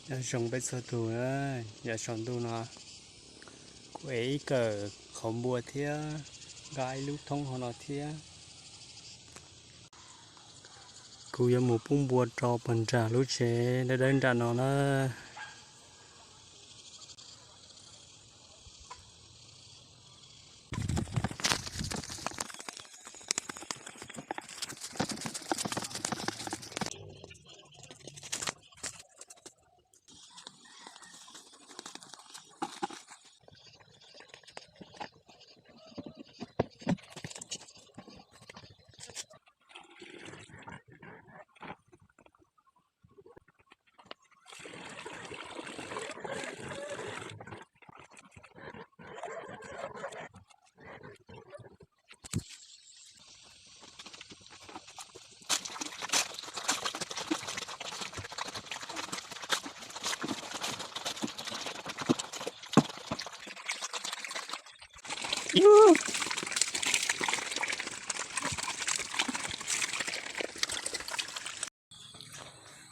Nyob zoo peb txhua tus, yav saum ntuj no kuv ev ib kawm qhauv npua thiab nqa ib lub thoob hauv no thiab. Kuv yuav mus pub npua rau pog nram lub tsev dawb dawb nram no na.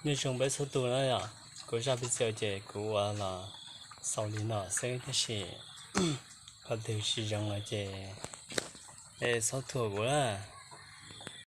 Nyob zoo peb txhua tus na yom, kuv zaj pis txia ces kuv ua los xaus li no xwb tab sis qhov twg tsis zoo los ces txhob thuam kuv na.